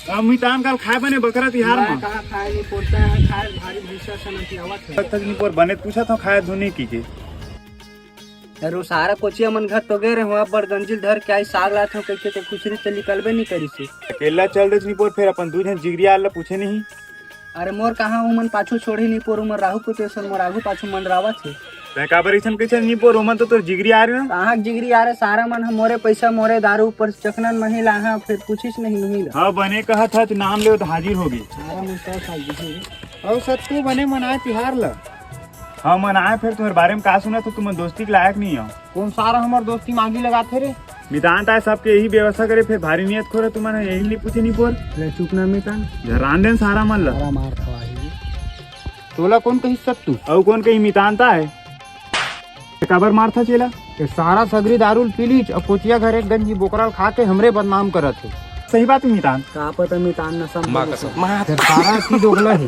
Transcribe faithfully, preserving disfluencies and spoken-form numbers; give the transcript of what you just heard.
अब मितान काल खाए बने बकरा तिहार मैं में। कहाँ खाए निपोर, तैं खाए भारी भूसा सना की आवत है। तक तक निपोर बने पूछत हव खाए धुनी की के। अरे वो सारा कोचिया मन घर तो गए रहे, वहाँ पर गंजिल धर के आई साग लात हूँ कह के, तो खुसरी तो निकलबे नहीं करी से। अकेला चल रहे निपोर, फिर अपन दू झन जिगरी आल ला पूछे नहीं। अरे मोर कहाँ उमन पाछू छोड़ी निपोर, उमन राहू कुतेसन मोर आगू पाछू मंडरावत हे। तैं काबर अइसन कइसे निपोर, उमन तो तोर जिगरी आ रहे ना। कहाँ के जिगरी आ रहे, सारा मन ह मोरे पैसा मोरे दारू ऊपर चकनन मही ला, हाँ, फिर पूछिस नहीं नहीं ला। हाँ, बने कहत हस, नाम ले तो हाजिर हो गए। सारा मन तो खा लीजिए। अउ सत्तू बने मनाए तिहार ला। हाँ, मनाए, फिर तुम्हारे बारे में का सुना था, तुम दोस्ती के लायक नहीं हो। कौन सारा हमार दोस्ती मांगी लगाथे रे? मितान ताय सबके यही व्यवस्था करे, फिर भारी नियत खोरे तुमन ह, यही नहीं पूछे निपोर। ले चुप ना मितान। झरान देन सारा मन ला। सारा मार खवाही। तोला कौन कही सत्तू? अउ कौन कही मितान ताय? काबर मारथा चेला? ये सारा सगरी दारू ल पी लीच, अब कोचिया घर एक गंजी बोकरा ल खा के हमरे बदनाम करत हे। सही बात है मितान। का पता मितान नशा में माँ कसम। फिर सारा की दोगला है।